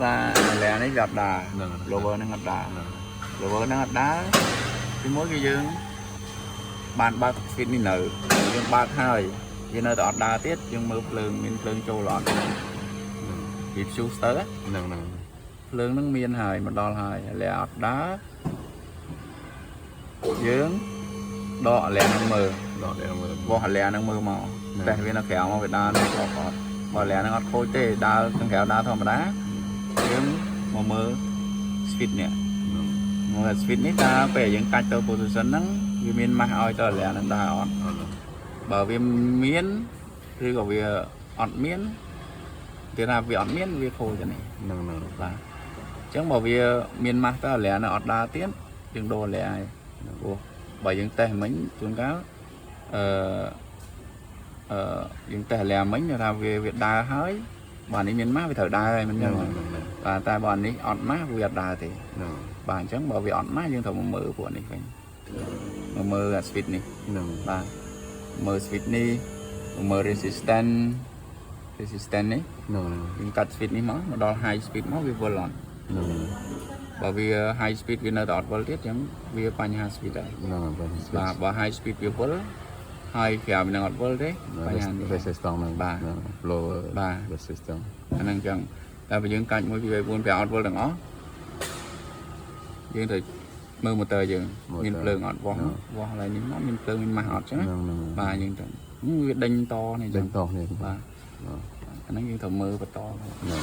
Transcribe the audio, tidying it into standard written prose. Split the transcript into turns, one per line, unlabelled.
ថាឡានេះវាអត់ដើរ
ហ្នឹង
blower ហ្នឹងអត់ដើរ
ហ្នឹង
blower ហ្នឹងអត់ដើរទីមួយគឺយើងបានបើក switch នេះនៅយើងបើកហើយវានៅតែអត់ដើរទៀតយើងមើលភ្លើងមានភ្លើងចូលអត់ពី fuse ទៅ
ហ្នឹងហ្នឹង
ភ្លើងហ្នឹងមានហើយមកដល់ហើយឡាអត់ដើរយើងដកឡាហ្នឹងមើល
ដកដែរមើល
វាស់ឡាហ្នឹងមើលមកតែវានៅក្រៅមកវាដើរនៅជាប់អត់បើឡាហ្នឹងអត់ខូចទេដើរខាងក្រៅដើរធម្មតាយើងមកមើល switch នេះមើល switch នេះតើពេលយើងកាច់ទៅ position ហ្នឹងវាមានម៉ាស់ឲ្យទៅឡាហ្នឹងដើរអត់
អត់
បើវាមានឬក៏វាអត់មានគេថាវាអត់មានវាខូចអានេះ
ហ្នឹងហ្នឹង
បាទអញ្ចឹងបើវាមានម៉ាស់ទៅឡានៅអត់ដើរទៀតយើងដូរឡាហើយព្រោះបើយើងតេស្តមិញជួនកាលអឺអឺយើងតេស្តឡាមិញថាវាដើរហើយបើនេះមានម៉ាស់វាត្រូវដើរហើយមិនចឹង
ហ្នឹងហ្នឹង
បាទតែបើអានេះអត់ម៉ាស់វាអត់ដើរទេ
ហ្នឹង
បាទអញ្ចឹងបើវាអត់ម៉ាស់យើងត្រូវមកមើលពួកនេះវិញមកមើលអា switch នេះ
ហ្នឹង
បាទមើល switch នេះមកមើល resistance នេះ
ហ្នឹងហ្នឹង
យើងកាត់ switch នេះមកមកដល់ high speed មកវាវិលអត់
ហ្នឹង
បើវា high speed វានៅតែអត់វិលទៀតអញ្ចឹងវាបញ្ហា speed ដែរ
ហ្នឹងបាទ
បាទបើ high speed វាវិលហើយក្រៅវានឹងអត់វិលទេបញ្ហានេះ
resistance ហ្នឹង blower
បាទ
resistance
អាហ្នឹងអញ្ចឹងតែបើយើងកាច់1 2 3 4 5អត់វិលទាំងអស់យើងត្រូវមើល motor យើងមានភ្លើងអត់វាស់វាស់ឡើយនេះមកមានភ្លើងមានម៉ាស់អត់អញ្ចឹង
ហ្នឹងហ្នឹង
បាទយើងទៅវាដេញតនេះអញ្
ដេ
ចឹង
ញតនេះ
បាទអាហ្នឹងយើងត្រូវមើលបន្ត
ហ្នឹង